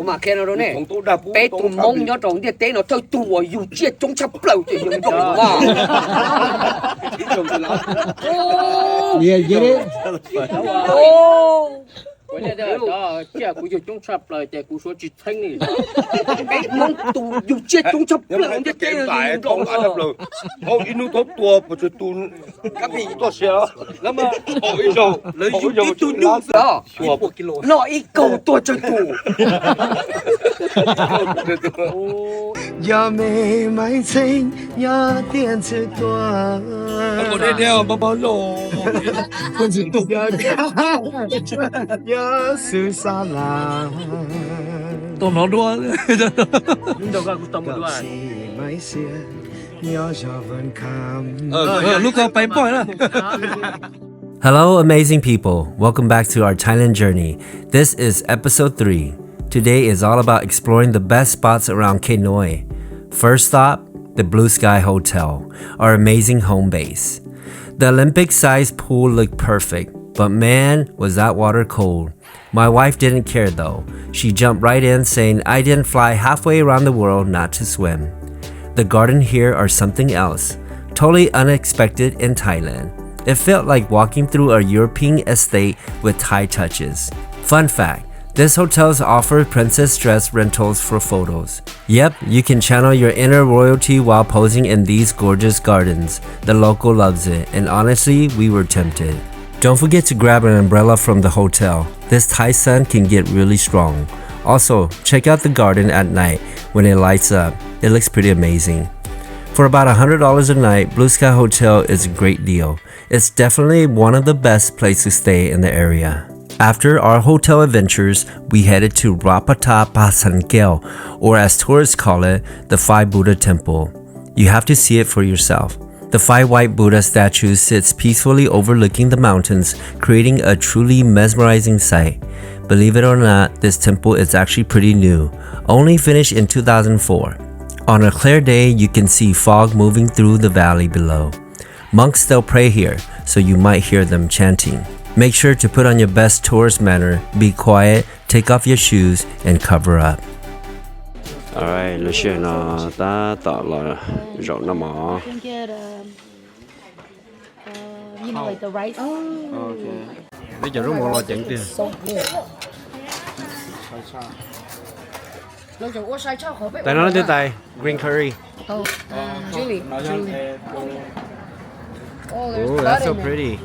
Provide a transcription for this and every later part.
Mas qhia no rau nej, peb tus Hmoob nyob rau ntiaj teb no thawj tug uas yug tsiaj coob tshaj plaws ces yog Nroos no. Tsiaj kuv yug coob tshaj plaws ces kuv suav tsis txheeb li. Peb Hmoob tus yug tsiaj coob tshaj plaws ntiaj teb no yog Nroos. Hauv ib hnub thaub tua puas tsawg tus kab pis tuaj sia los? Lawv mas hauv ib zaug, lawv yug ib tug nyuj xwb, noj ib kaug tuag tsawg tus. Yog me maiv txheeb nyob tiaj ntxhw tuaj, yog xwb xab las. Tau hnov dua. Kom tsis maiv xiab nyob zog Vaj Kham. Lub ko pais poj na. Hello, amazing people. Welcome back to our Thailand journey. This is episode three. Today is all about exploring the best spots around Khe Nui. First stop, the Blue Sky Hotel, our amazing home base. The Olympic-sized pool looked perfect, but man, was that water cold. My wife didn't care though. She jumped right in, saying I didn't fly halfway around the world not to swim. The garden here are something else, totally unexpected in Thailand. It felt like walking through a European estate with Thai touches. Fun fact, this hotel's offer princess dress rentals for photos. Yep, you can channel your inner royalty while posing in these gorgeous gardens. The local loves it, and honestly, we were tempted. Don't forget to grab an umbrella from the hotel. This Thai sun can get really strong. Also, check out the garden at night when it lights up. It looks pretty amazing. For about a hundred dollars a night, Blue Sky Hotel is a great deal. It's definitely one of the best places to stay in the area. After our hotel adventures, we headed to Rapata Pasan Keo, or as tourists call it, the Five Buddha Temple. You have to see it for yourself. The five white Buddha statues sits peacefully overlooking the mountains, creating a truly mesmerizing sight. Believe it or not, this temple is actually pretty new, only finished in two thousand four. On a clear day, you can see fog moving through the valley below. Monks still pray here, so you might hear them chanting. Make sure to put on your best tourist manner, be quiet, take off your shoes, and cover up. Alright, lub sij hawm no tab tom los zaum noj mov. Peb cov zaub mov los ceev tiag. Tais no leej twg tais? Green curry. Oh, that's so pretty.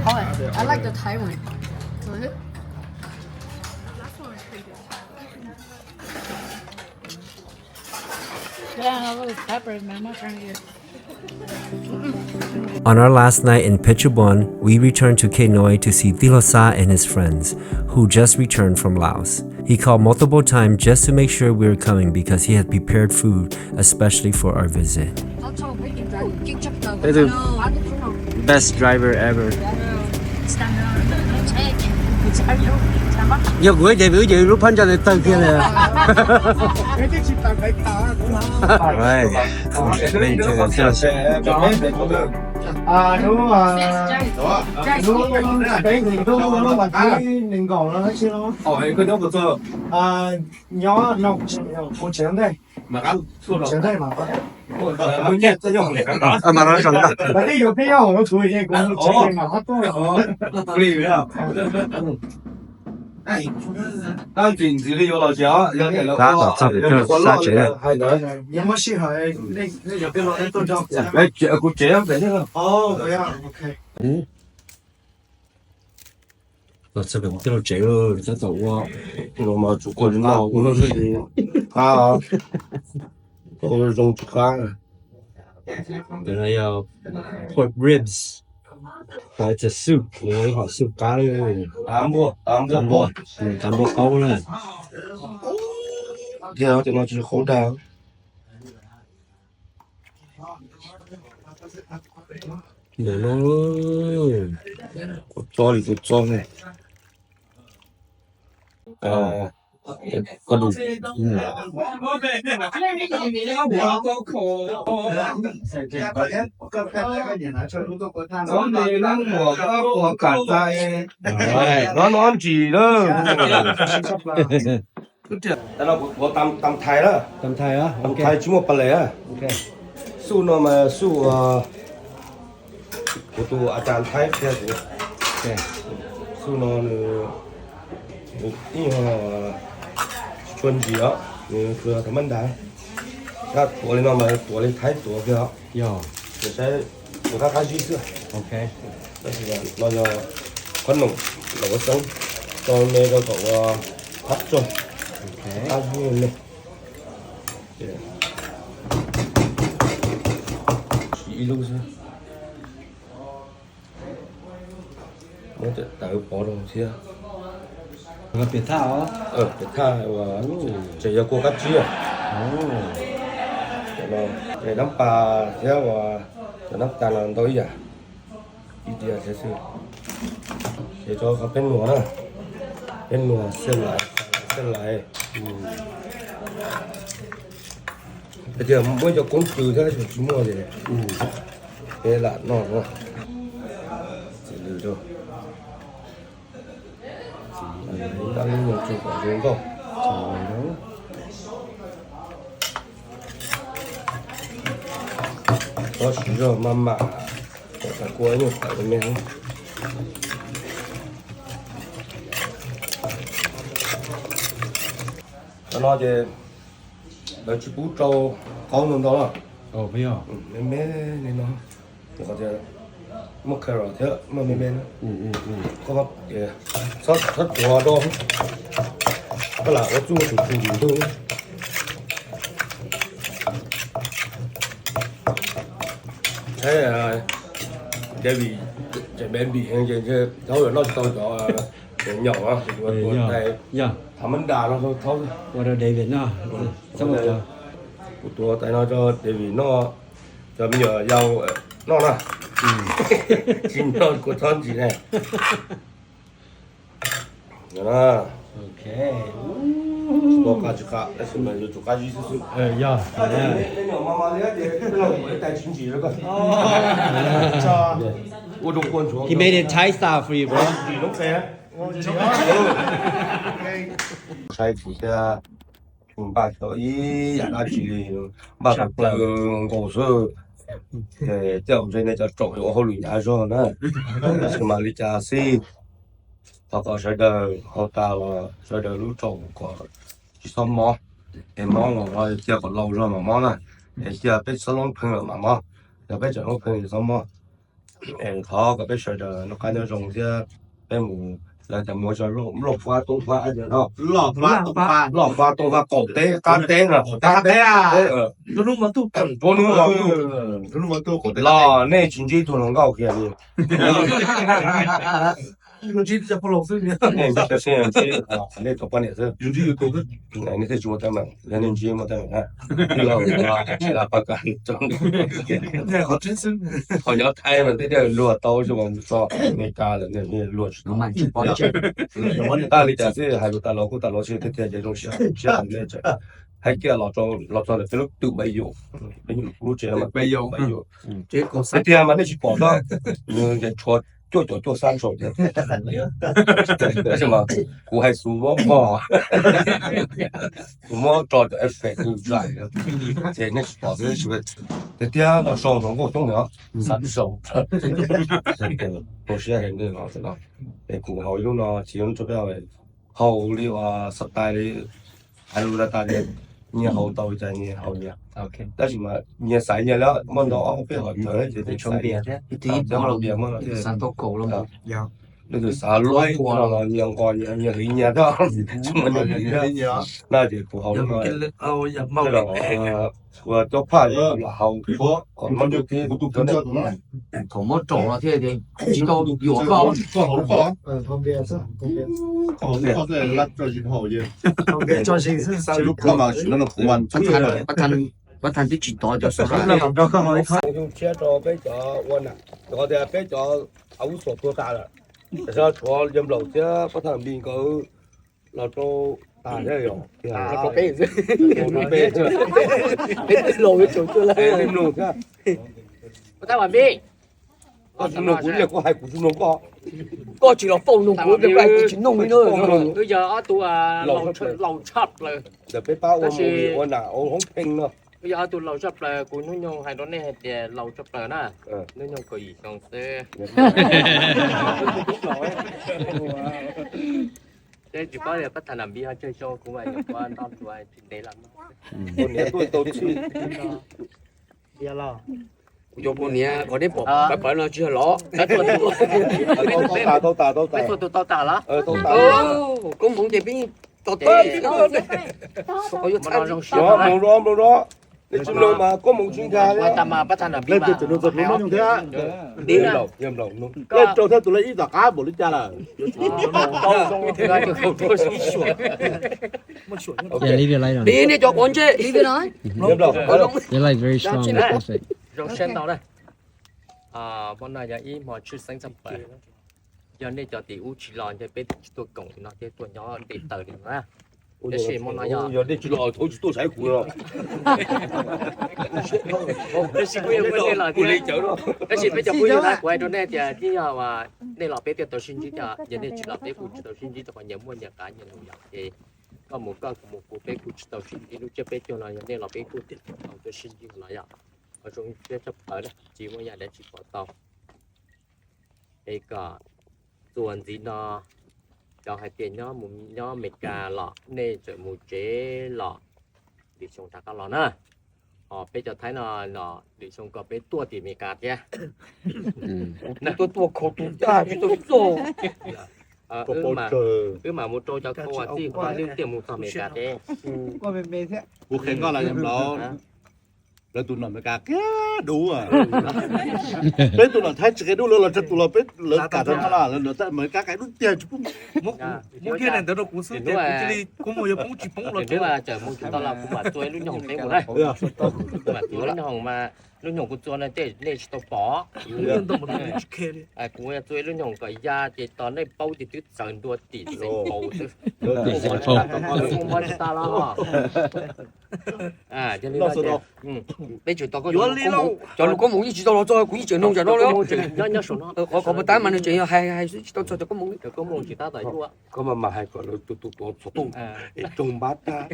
Oh, I like the Thai one. Yeah, all those peppers, man. I'm not trying to get On our last night in Phetchabun, we returned to Khe Nui to see Tij Log Sa and his friends, who just returned from Laos. He called multiple times just to make sure we were coming because he had prepared food especially for our visit. Best driver ever. Yog kuv ces kuv ces lub phab ntsa tawg kiag li. Lub peb lub mas tib nees nkaum no tab sis no. Nyob no kuv tsev ntej, tsev ntej mas mas no mas no mas no mas no Tab tom txog pem sab tsev lawm. Kuv tsev pem. Los txog pem kuv tij laug tsev lawm, tab tom ua, ua, ua, ua zoo tsis qab. Ntawm no yog pork ribs. It's a soup, nws yog ib hom soup qab li. Tav npua qaub na. Thiab cov no tsis qau dag. Ntawm no, kuv txob li kuv txob ne. Koj dum. Txhob nti leej muag koj ua kam txais. No no ntsis lawm. Tam thais na. Tam thais tsis muaj pas les. Xuj no mas xuj kuv tus a cas thaib qhia kuv. Xuj no nws ib yog tsis tshua ntsim os, nws tsuas thaum mab ntas. Koj tuav li no mas tuav li thaib tuav kiag os. Nws saib tus qab qab zib xwb. Tab sis no yog qhob noom los ua xeeb, tso me rau kom ua phab tsaug, qab zib me. Siv ib lub xwb. Muab cov tawv pov rau thiab. Piam thaj os. Piam thaj uas tseem yog kua kab tsib. Cov no, nab pas thiab uas cov nab tas no ntau ib yam. Ib tiam thiab xwb. Ces rau qhov peb nuas na, peb nuas xiaj lais, xiaj lais. Tias muab cov koob tw thiab tsis muaj ces peb lam noj no. Txiv lws rau. Tab lub nyuag tsuj kom zoo nkauj. Txhob siv zog maj mam, kom tag kua nyuag tawm me. Cov no ces lawv tsis pub rau qaub ntau ntau na. Me me li no, qhov tias muaj carrot thiab muaj me me na. Txhob tuav rau, koj lam ua txuj tus tus tus ntuj. Saib David, tseem baby heev ces thaub yuav noj tsis tau cov nyaum no, ua tais thaum mab ntas no thaub. Ua rau David noj. Kuv tuav tais no rau David noj, cov me nyuam yaus noj na. Tsis noj kuv txhob ntsis ne. Ua qab tsis qab tab sis mas yuav tsum qab zib xwb xwb. Ua rau kua ntsuav. He made it Thai style for you, bro. Saib kuv thiab, npaj tau ib yam dab tsi li, npaj tau plaws nkaus xwb. Tej zaum ntshe nej cov tsaum yuav ua hauj lwm hnyav zog na, tab sis mas li cas xij, thov kom sawv daws haus tas los sawv daws lub tsaum kom tsis txhob mob, es mob los cia kom laus zog mam mob na, es cia peb txhob loob pheej los mam mob, yog peb tseem loob pheej tsis txhob mob. Thov kom peb sawv daws noj qab nyob zoo thiab peb mus, lawv tias mus loj fab toob fab no, loj fab toob fab qaum teb qab teb no, qab teb, los nej tsis ntsib tug hluas nkauj kiag li. Nej tsis, nej tau poj niam xwb, nej thiaj tsis muaj teeb meem, yog nej ntsib muaj teeb meem na. Tij laug, tsis lam pab koj. Qhov nyob Thaib mas tej luag tau tsis mas mus txog Amelikas lawm luag tsis tau. Tab li cas xwb hais lus tas los kuj tas los xwb, tiag tiag ces zoo siab, siab hais kiag los, los txog ntawm peb lub twm Npaiv Yum, peb lub tsev Npaiv Yum. Tiag tiag mas nej tsis pom tau, nws nce tshuav cuaj caum cuaj xab saum thiab. Tab sis mas kuv hais xus mob mog, kuv muab tso cov effect zais, ces nej tsis pom xwb. Tiag tiag los sau hluas nkauj coob heev, xab saum. Zoo siab heev li no, es kuv haus ib lub no tsis yog lub tso peb haus li uas xav tais li. Hais lus tas tas tias nyias haus tau li cas nyias haus nyias, tab sis mas nyias xaiv nyias li, muaj ntau ob peb hom chaw ces xaiv nyias, xav tau kaum los leej twg xav luaj no los nyias nqos nyias hliv nyias thiab, tsis muaj nyias hliv thiab. No ces kuv haus li no, ua cob phaj lam haus kom mob ntuj thiab. Thaum mob raum no thiaj tsis tau yuam koj. Pab than twb tsis tov cov xov. Tshiab rau peb cov ua na, rau qhov tias peb cov avuxos tuag tas lawm, tshuav yawg Nplaum thiab pab than Npis nkawd los rau Tas thiab yog. Peb, peb laus yuav tsaus cuag lawm. Koj tsis mloog kuv li, koj hais kuv tsis mloog koj. Koj tsis los faus mloog kuv, koj hais kuv tsis mloog li na. Wb yog ob tug laus tshaj plaws. Ntawm peb pab ua movie ua nam ua hoob pheej no. Wb yog ob tug laus tshaj plaws, kuv hnub nyoog hais rau nej hais tias laus tshaj plaws na. Hnub nyoog kaum yim xyoo xwb. Peb tsis paub tias pab tham nam npiv ho tsawg xyoo, kuv mas nyuam qhuav nto hluas tsis ntev los no. Kuv cov poj niam qhov neb pom pawv pawv no tsis yog lov. Peb txhua tus tau tas los? Koob hmoov ces peb tos tau. Mloog, mloog, mloog, mloog. Nej tsis mloog mas koob hmoov tsis nkag li. Leej twg tseem nug txog tus no thiab? Leej rau thiab tus leej ib tom qab npaum li cas lawm? Dim nej cov quav ntsej. Zoo siab ntau na. Hmo no yog ib hmo tshwj xeeb tshaj plaws. Yog nej cov tim ub tsis los ntshe peb twb tsis tuaj koom li no thiab, tuaj nyob nte taws li no na. Tab sis hmo no yog, yog nej tsis los thaum tsis tuaj saib kuv no. Tab sis kuv yog kuv nej los thiab. Tab sis peb cov phooj ywg na, kuv hais rau nej tias twb yog nej los peb thiaj tau sib ntsib thiab, yog nej tsis los peb kuj tsis tau sib ntsib rau qhov nyias muaj nyias qav nyias nus yom. Ces koj mus koj, kuv mus kuv, peb kuj tsis tau sib ntsib lub tsiab peb caug no, yog nej los peb kuj tau sib ntsib los yom. Qhov zoo siab tshaj plaws na, tsis muaj yam dab tsi pom tau. Es kom txuas ntxiv no, cov hais tias nyob mus nyob Amelikas los nej txawm mus tsev los, lwm xyoo rov qab los na. Ho peb cov Thaib no los lwm xyoo kom peb tuaj tim Amelikas thiab. Tuaj tuaj khaus tus tag tsis tau txog. Wb mam mus rau cov khau txij qhov lwj tiaj mus txog Amelikas thiab. Kuv qhia koj los yog lawv tus nom Amelikas qia dub. Peb tus nom Thaib tsis qia dub, lawv los txog tus los peb lawv kam tau no los lawv nom Amelikas qia dub tiag tsis pub. Muab kiag daim ntawd rau kuv xwb ces kuv cia li kuv mus yuav poob tsis poob los tsev. Txawm mus tsis tau los kuv mam txua ib lub nyoog peb mus na. Kuv mam txua lub nyoog mas lub nyoog kuv txua no tej nej tsis tau pom. Kuv txua ib lub nyoog kom ya ces tos nej paub ces twb txawv ntua tim Xeev Pau xwb. Mob tsis tas los. Peb tseem tos koj, cov lus koob hmoov yeej tsis tau los txog, kuv yeej tseem noog tsam no li. Qhov qhov puas tab mas nws tseem yog hais hais xwb tsis tau txog cov koob hmoov li. Koj mas mas hais kom lawv tus tus tuav txog tuj es roog npab tag.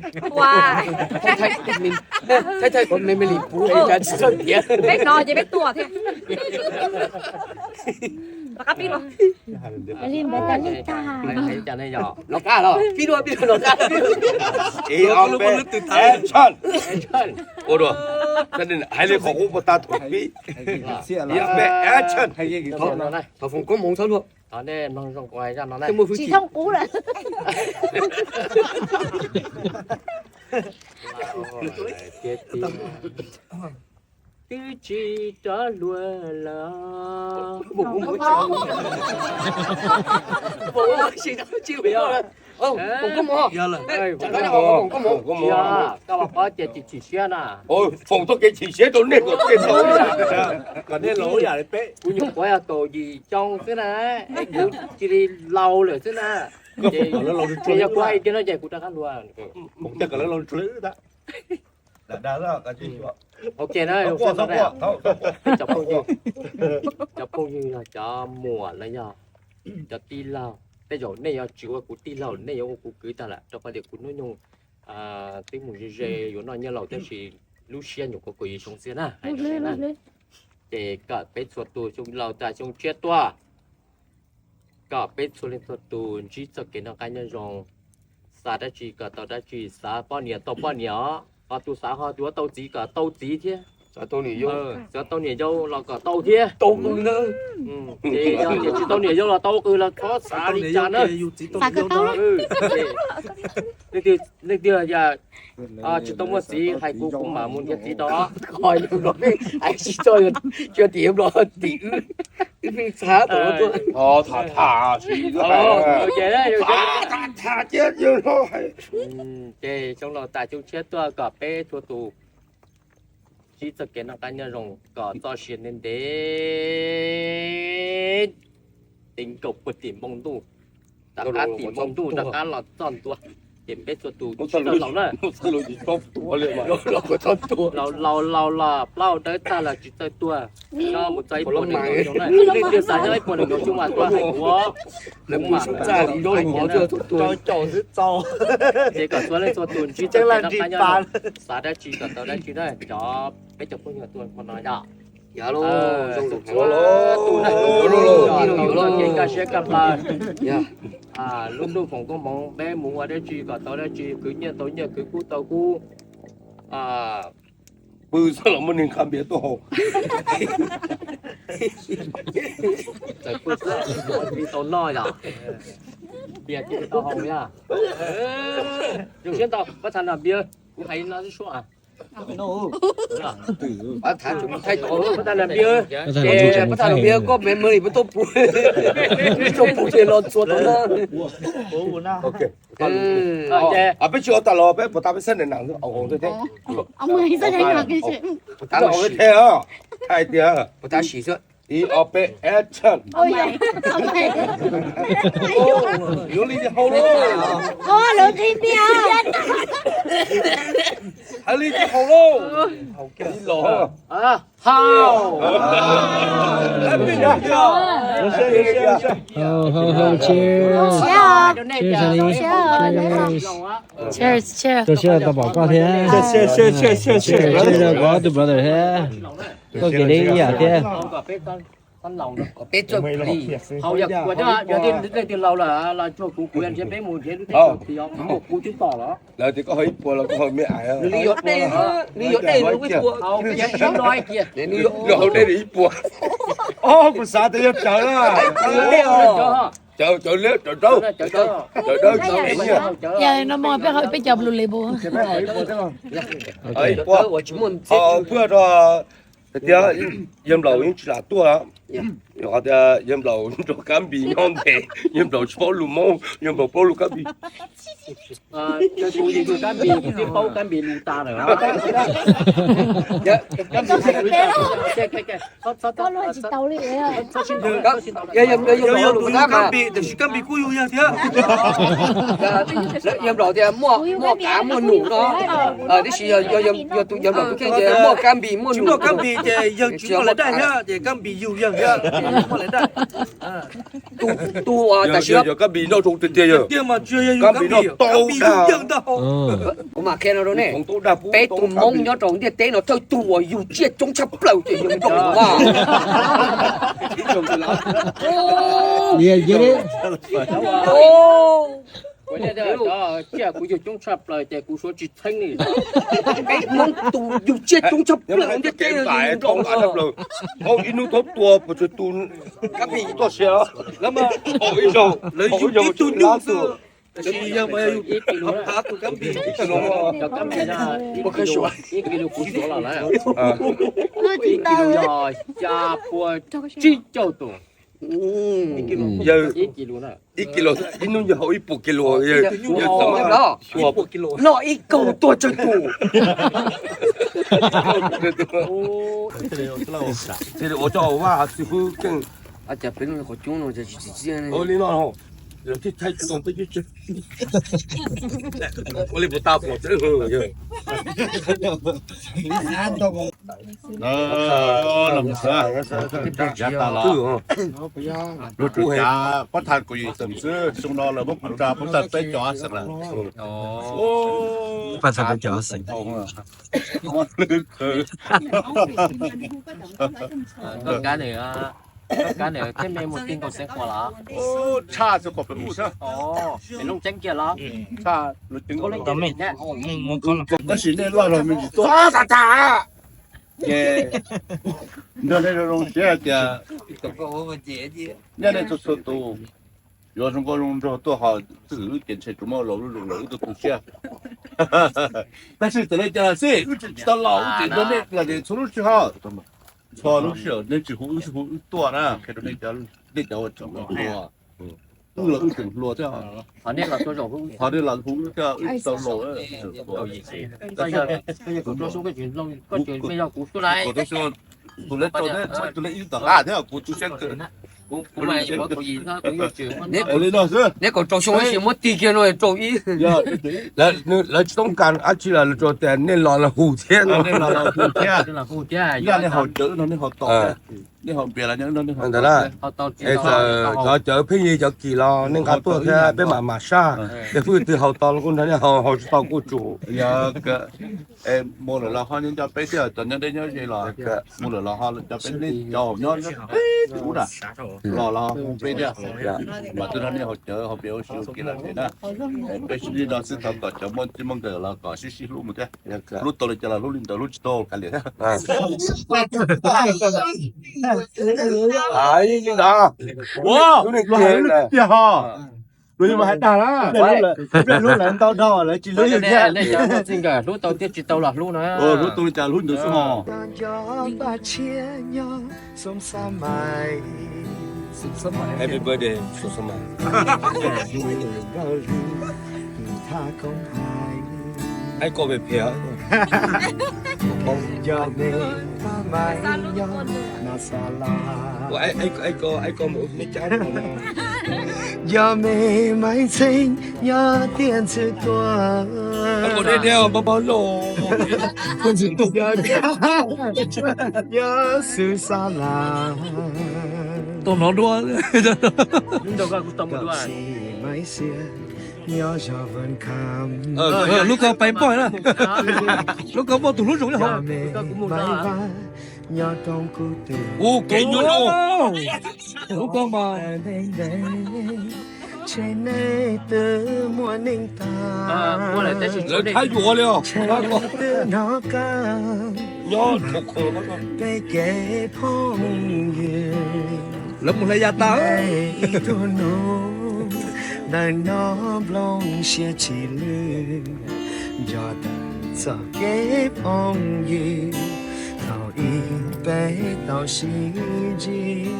Thaib thaib kom me me lim puv es cas tsis txawj tiav. Peb hnov ces peb tuaj thiab. Rov qab pib los. Li npawg tas li tag. Los qab los pib dua pib dua los qab. Ib ob peb, action. Ua dua. Hais li qhov kuv puas tas thaum pib. Ib ob peb, action. Thov foom koob hmoov txhob luag. Tsis thooj qub lawm. Twb tsis rov luag lawm. Koj los paub tias tsis chim siab na. Foom txoj kev chim siab rau nej kom nej laus yam li peb. Kuv nyuam qhuav yog kaum yim xyoo xwb na, es kuv cia li laus lawm xwb na. Ces yog kuv hais kiag no ces kuv rov qab luag. Ok na, cov phooj ywg, cov phooj ywg yog cov muam los yog cov tij laug, tej zaum nej yuav tsis ua kuv tij laug, nej yuav ua kuv kwv tag lawm, rau qhov tias kuv hnub nyoog twb mus ze ze yuav noj nyiaj laus tab sis lub siab nyuam qhuav kaum yim xyoo xwb na, hais rau nej na. Ces kom peb txhua tus xyoo laus tas xyoo tshiab tuaj, kom peb txhua leej txhua tus ntsib txoj kev noj qab nyob zoo, xav dab tsi kom tau dab tsi, xav poj niam tau poj niam os, ho tus xav ho yuav tau txiv kom tau txiv thiab, xav tau niam yau los kom tau thiab. Ces yog tias tsis tau niam yau los tau qws los txhob xav li cas na. Leej twg tsis tau muaj txiv hais kuv, kuv mam mus nrhiav txiv rau. Tsis tau, tsis tau tim los tim wb, wb pheej txhav tau tuaj. Ces xyoo laus tas xyoo tshiab tuaj kom peb txhua tus ntsib txoj kev noj qab nyob zoo kom txoj sia ntev ntev, teev nkaus puag tim npoo ntuj, rov qab tim npoo ntuj rov qab los txog ntua. Ces peb txhua tus tsis tau laus na. Laus laus los plaub dawb tag los tsis txawj tuag. Nyob mus txog ib puas nees nkaum xyoo na. Leej twg xav nyob ib puas nees nkaum xyoo mas tuaj hais kuv. Ces kom txhua leej txhua tus ntsib txoj kev noj qab nyob zoo, xav dab tsi kom tau dab tsi na. Cov peb cov phooj ywg tuaj qhov no yom. Txhua tus na, txhua tus txoj kev kaj siab kaj npawg. Lub ntuj foom koob hmoov peb mus ua dab tsi kom tau dab tsi, khwv nyiaj tau nyiaj, khwv kub tau kub. Pw xwb los muaj neeg nqa npias tuaj haus. Txawm pw xwb tau noj yom. Npias tsis tau haus yom. Zoo siab ntau, pab txhas nram npias, kuv hais no xwb suab. Pab txhas nram npias, ces pab txhas nram npias koj me me li pab tuaj pw, tuaj pw ces los txhua tau na. Peb tsis ua tas los peb puas tas peb xab nais nas thiab. Puas tas los thiab, hais tias puas tas sim xwb. Ib ob peb action. Yuav li ces haus lauj. Hais li ces haus lauj. Ib los. Haus. Haus, haus, haus, cheers. Cheers, Sally. Cheers. Cheers, cheers. Rau siab tau pom koj thiab. Cheers, cheers, cheers, cheers, cheers. Cheers rau koj ob tug brother thiab. Koj kev deb ib yam thiab. Peb txawj li haus yog kuv, yog leej twg laus lawm los tsuag kuv, kuv yuav nrhiav peb mus nrhiav lub teb chaws tsis yog kuv, kuv twb tom los. Lawv tias koj haus ib puas los koj haus me ais. Nws li yuav dej, nws yuav dej nws ib puas, nws yuav sib no ib kiag, nws yuav haus dej nws ib puas. Kuv xav tias yog cawv na. Cawv, cawv liab, cawv dawb. Cawv dawb, cawv dawb. Yog no mas peb haus peb cov Blue Label. Ib puas. Phuaj rau tias yawg Nplaum yeej tsis lam tuaj. Qhov tias yawg Nplaum nrog Kab Npis nyob ntev, yawg Nplaum tsis paub lus Hmoob, yawg Nplaum paub lus Kab Npis. Kuv yug Kab Npis, kuv twb paub Kab Npis lus tas lawm. Yawg Nplaum tias, yawg Nplaum tias muaj, muaj kav muaj num no. Tab sis yog tus yawg Nplaum tus kheej ces muaj Kab Npis muaj num. Kab Npis ces yawg tsis muaj lawv daim thiab, ces Kab Npis yug yawg thiab, muaj lawv daim. Tus uas tam sim no Kab Npis noj zoo tiag tiag, yawg Kab Npis noj tau dag. Kuv mam qhia no rau nej, peb tus Hmoob nyob rau ntiaj teb no thawj tus uas yug tsiaj coob tshaj plaws ces yawg Nplaum. Tsiaj kuv yug coob tshaj plaws ces kuv suav tsis txheeb li. Peb Hmoob tus yug tsiaj coob tshaj plaws ntiaj teb no yawg Nplaum. Ib hnub thaub tua puas tsawg tus Kab Npis tuaj sia. Lawv yug ib tug nyuj xwb, tab sis yawg mas yug ib phav tus Kab Npis. Ib kis lus kuv suav los lawm. Ib kis lus yog xya pua tsib caug tus. Ib kis lus na. Ib kis lus, ib hnub yawg haus ib puas kis lus, yawg txawm xyuas noj ib kaug tuag tsawg tus. Ua coj vaj txiv hwb keej. Li no, lawv thiaj thaij tau peb cib tsev. Ua li puas tau pom tseeb. Lub tsav pob tha kaum yim xeem xwb, xyoo no lawv muab kuv tsa pob tha peb caug xeem lawm. Pob tha peb caug xeem. Koj kab nws, koj kab nws thiab me mus ti nkaus xeev qhuas los? Tshaj xeev qhuas pem ub xwb. Pem Looj Ceeb kiag los? Tshaj Looj Ceeb. Tab sis nej loj los me ntsis tuaj tas tas. Ces nrog nej zoo zoo siab hais tias nyob nej txhua txhua tus yuav zoo nkauj zoo nraug tuaj ho twb wb ces ntshe tsuas muaj laus lub lus lawm wb tuaj tu siab. Tab sis txawm li cas los xij wb tsis tau laus, wb tseem nrog nej los txhua lub sij hawm. Txhua lub sij hawm nej tsis hu wb, tsis hu wb tuaj na, qhia rau nej cov, nej cov uas tseem hluas. Wb los wb tseem hluas thiab. Qhov nej los hu wb thiab wb tsis tau laus. Tus lej rau thiab tus lej ib tom qab thiab kuv tu siab kawg. Neb kaum rau xyoo tab sis muab tig kiag no rau ib. Lawv tsis toob kas dab tsi los lawv tsuas tias nej los los hu thiab no. Nej haus cawv no nej haus tau, nej haus npias los nej haus tau. Cov cawv pheej yig cov kis los nej nqa tuaj thiab peb mam mam saj. Ces fwj twg haus tau los kuj nrog nej haus, haus tsis tau kuj tsum. Mus lawm los ho nyob nco peb thiab, cov nyob deb nyob ze los mus lawm los ho nco peb, nej cov nyob ub na, los los hu peb thiab. Mas twb nrog nej haus cawv haus npias ua si ua ke los ces na, peb sib ntsib no xwb, thov kom cov muaj txij muaj nkawm los kom sib sib hlub mus thiab. Hlub tau li cas los hlub li ntawd, hlub tsis tau kav liam thiab. Li ntawd. Tiag ho. Mas hais tag na, hlub lawv ntau dhau lawv tsis hlub yus thiab. Txij nkawm hlub tau thiab tsis tau los hlub no. Hlub tau li cas hlub ntawd xwb ho. Happy birthday, Sosoma. Ai koj phem phem. Yog me maiv txheeb nyob tiaj ntxwv tuaj, nyob xwb sab las, tau hnov dua. Lub ko pais npoj na, lub ko npoj tus hlub zoo. Ua kev nyuaj. Lub ko mas lawv thab yuav li os. Nyob khoom khoom, lawv mus hlais yas tas. Ntawm no nplooj siab tsis lwj, nco tawm txoj kev phooj ywg thaum ub peb tau sib ntsib.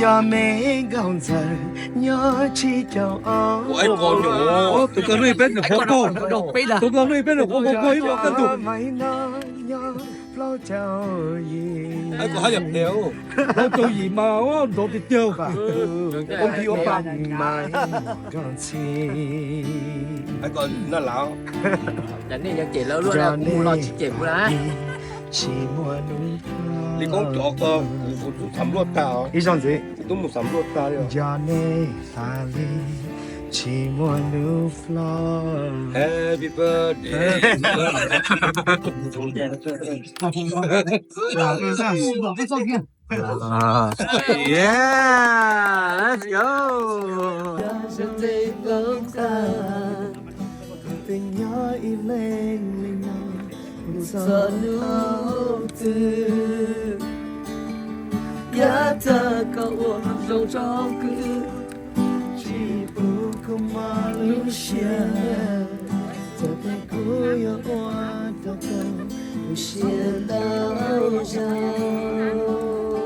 Yog me nkauj ntxawm nyob tsib caug ob, tus ko hlub peb nws qhuav qaug, tus ko hlub peb nws qhuav qaug ib lo kaj ntug. Nyob plaub caug yim, plaub caug yim mas nrov tiag tiag. Mas nrog ntxhi. Li koob cov ko kuv twb xam luaj tag, kuv twb mus xam luaj tag li. Nco nej tas li, tsis muaj lub flo. Happy birthday. Yeah, let's go. Kuv twb nyob ib leeg li no, kuv txog hnub twg, yav tag koj ua zoo rau kuv, tsis pub kuv mob lub siab, txawm tias kuv yuav ua rau koj tu siab ntau zaus.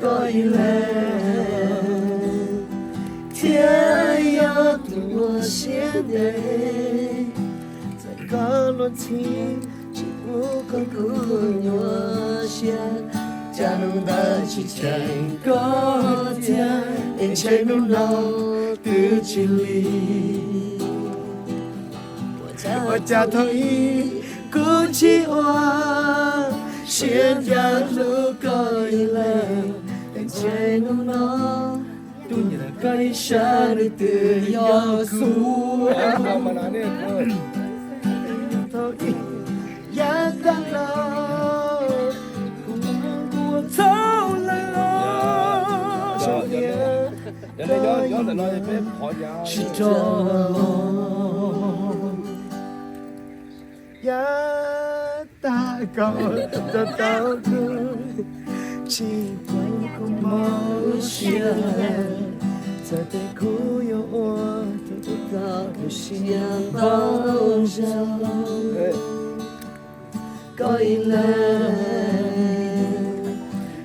Koj ib leeg thiaj yog tus uas siab ntev, txawm koj luag ntxhi tsis pub koj kuv nyuaj siab, cas hnub ntawd tsis cheem koj tiag, es ntshe hnub no twb tsis lig. Ua cas thaum ub kuv tsis ua siab ncav hlub koj ib leeg, es ntshe hnub no tus nyiam koj ib sab nws twb yog kuv. Thaum ub yav tag los kuv ua txhaum lawm los, tsis rov los. Yav tag koj tau tau kuv, tsis pub kuv mob siab, txawm tias kuv yuav ua rau koj tu siab ntau zaus. Koj ib leeg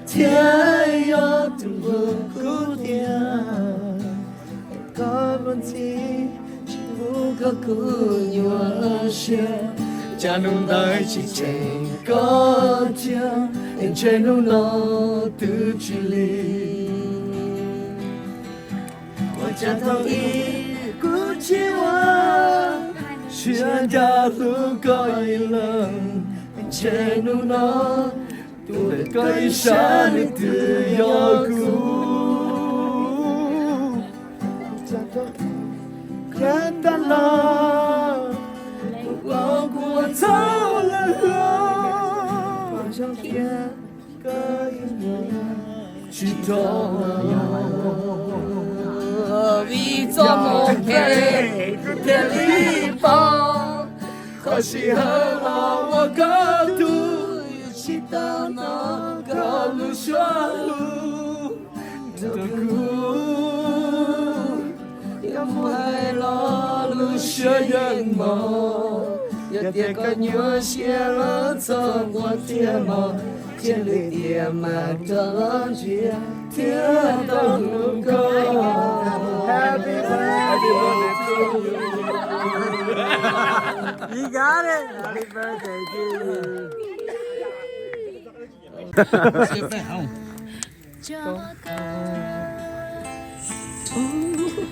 thiaj yog tus uas kuv tiag, koj luag ntxhi tsis pub koj kuv nyuaj siab, Cas hnub ntawd tsis tseem koj thiab, es ntshe hnub no twb tsis lig. Ua cas thaum ub kuv tsis ua siab ncaj hlub koj ib leeg, es ntshe hnub no tus koj ib sab nws twb yog kuv. Qhia tag los kuv ua kuv ua txhaum lawm los, tsis rov vim txoj hmoo phem thiaj li poob. Qhov sij hawm los ua koj tug, tsis tau hnov koj lub suab hlub rau kuv. Yog mus hais los lub siab yeej mos, yog tias koj nyuaj siab los txhob quaj thiab mog, thiaj li tias mas rov los ntsia thiab tau hlub koj. Happy birthday to you. You got it. Happy birthday to you. Txawm kuv kua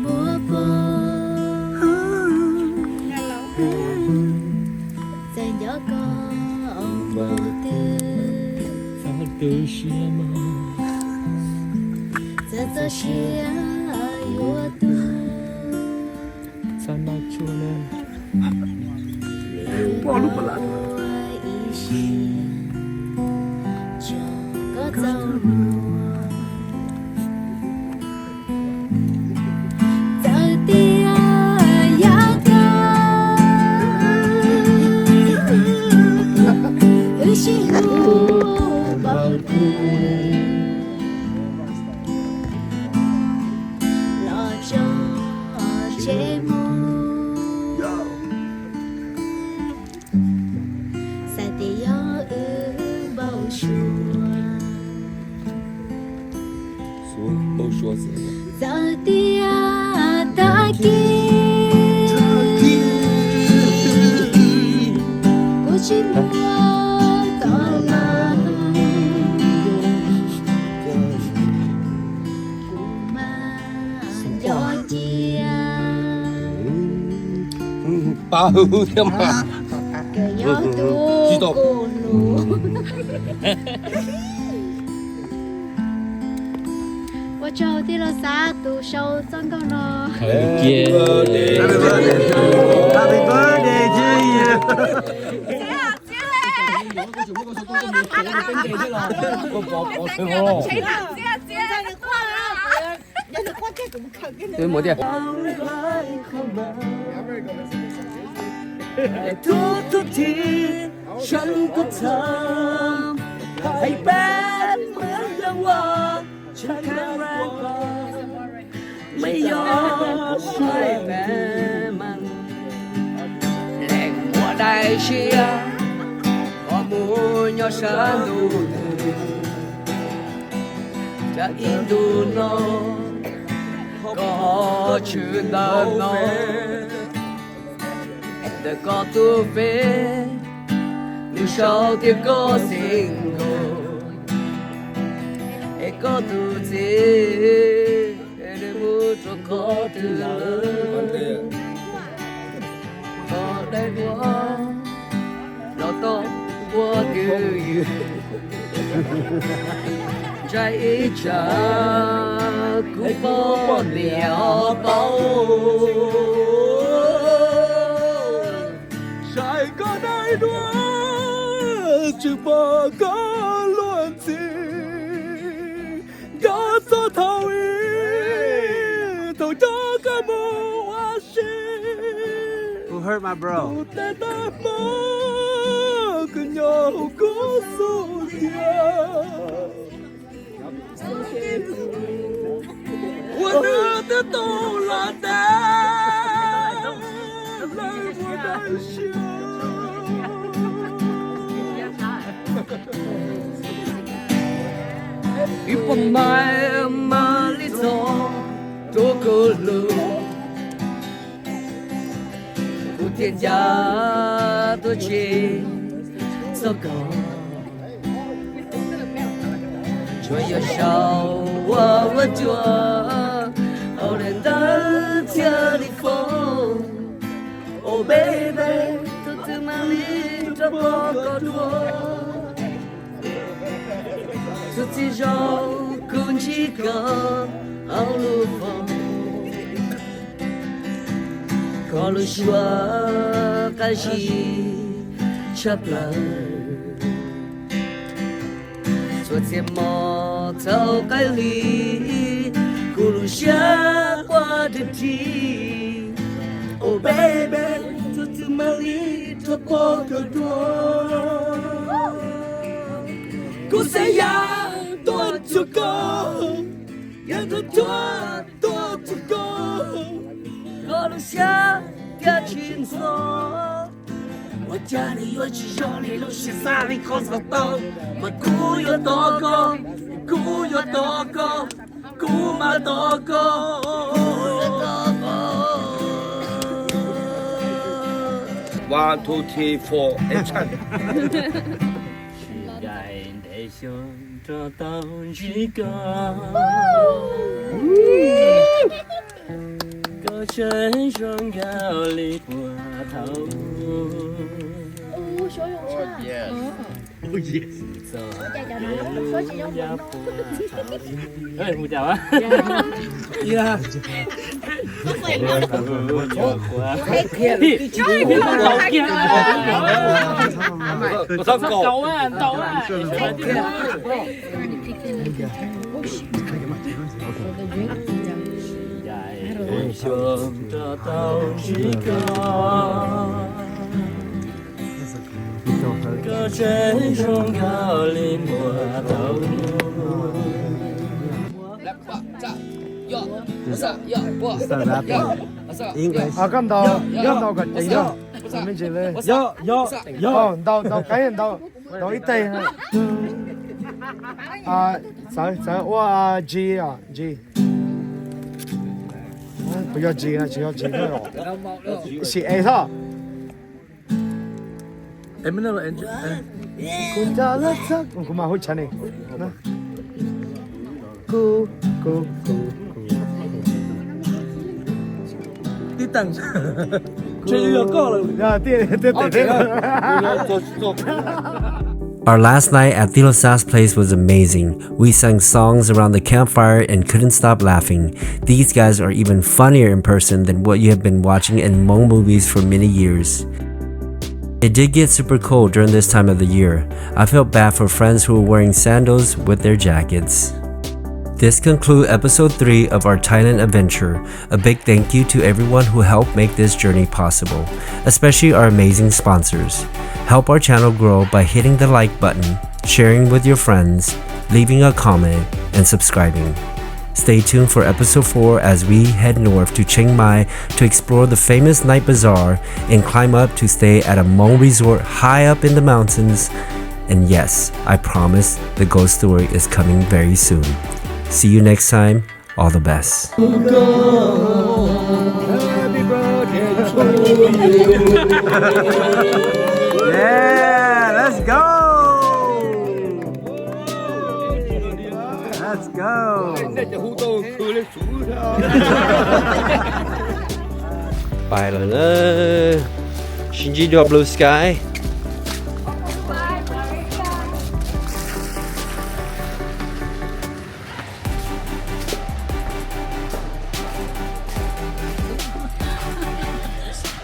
muag poob, txawm nco koj npaum twg, txawm txoj sia yuav tuag, txhob nag tsuag na. Ib sim tso koj txoj hmoo. Txawm tias yog koj, wb sib hlub npaum twg los tso tseg mus. Xav tias yog wb npau suav, txawm tias tag kis kuv tsis muaj koj los, kuv mas nco cia. Pab hwj thiab mas. Koj yog tus kuj lus. Ua tsaug tij laug Xab tus sau txoj nkauj no. Happy birthday to you. Thub thub thi sawv koj txham, hais peb muaj yeej ua tshee kheev ran koj, me yog sai peb meej. Leej muaj daim siab koj mus nyob sab ntuj twg, tsam ib ntu no koj tshwm ntawm no. Ntawm koj tus Face nws sau tias koj single, es koj tus txiv nws mus rau qhov twg lawm. Koj dai ua los tau ua twj ywm, ntshai ib tsam kuv poj niam paub. Saib koj dai duab tsis pom koj luag ntxhi, nco txog thaum ub thaum coj koj mus ua si. Tus tes tag hmo kuv Nyob hauv koj xub ntiag, ua nws twb tau los tas lawm ua dab tsi. Ib puas mais mas li txog rau koj hlub, kuv thiaj ncav tuaj tseg txog koj. Tsuas yog sau ua ua cuag hauv daim ntawv thiaj li foom. Oh baby, tus twg mam li rov pom koj dua. Txhua txhia zaus kuv ntsib koj hauv lub foom, koj lub suab qab zib tshaj plaws. Txhua txhia hmo thaum qaij hli, kuv lub siab quaj dwb dwb. Oh baby, tus twg mam li rov pom koj dua. Kuv xav ya tuaj cuag koj, ya tuaj tuaj tuaj cuag koj. Koj lub siab thiaj tsis ntxhov. Ua cas nws yuav tsis zoo li lub siab xav li koj xav tau, mas kuv yuav tos koj, kuv yuav tos koj, kuv mam tos koj. One, two, three, four, action. Tsis ncaim ntev xyoo rov tau ntsib koj, koj tseem zoo nkauj li puag thaum ub. Txog kev hlub yav puag thaum ub. Hu cas a? Txhob nkaus, txhob nkaus. Xyoo rov tau ntsib koj, koj tseem zoo nkauj li puag thaum ub. Koj ntaus, koj ntaus kom ceev yog me ntsis li. Yog, yog, yog. Ntaus, ntaus qeeb, ntaus, ntaus ib teg. Txawv, txawv ua G os, G. Kuv yog G, tsis yog G, sim es xwb. Kuv mas hu Chinese. Kuv, kuv, kuv, kuv. Tib teem. Yog, tib, tib teem. Our last night at Tij Laug Xab's place was amazing. We sang songs around the campfire and couldn't stop laughing. These guys are even funnier in person than what you have been watching in Hmong movies for many years. It did get super cold during this time of the year. I felt bad for friends who were wearing sandals with their jackets. This concludes episode three of our Thailand adventure. A big thank you to everyone who helped make this journey possible, especially our amazing sponsors. Help our channel grow by hitting the like button, sharing with your friends, leaving a comment, and subscribing. Stay tuned for episode four as we head north to Chiang Mai to explore the famous night bazaar and climb up to stay at a Hmong resort high up in the mountains. And yes, I promise the ghost story is coming very soon. See you next time. All the best. Yeah, let's go. Let's go. Pais lawm na. Sib ntsib dua blue sky.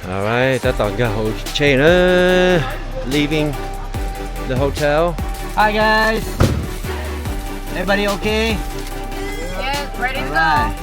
Alright, tab tom nkag hauv tsheb na. Leaving the hotel. Hi guys. Everybody okay? Yeah, ready to go. Alright.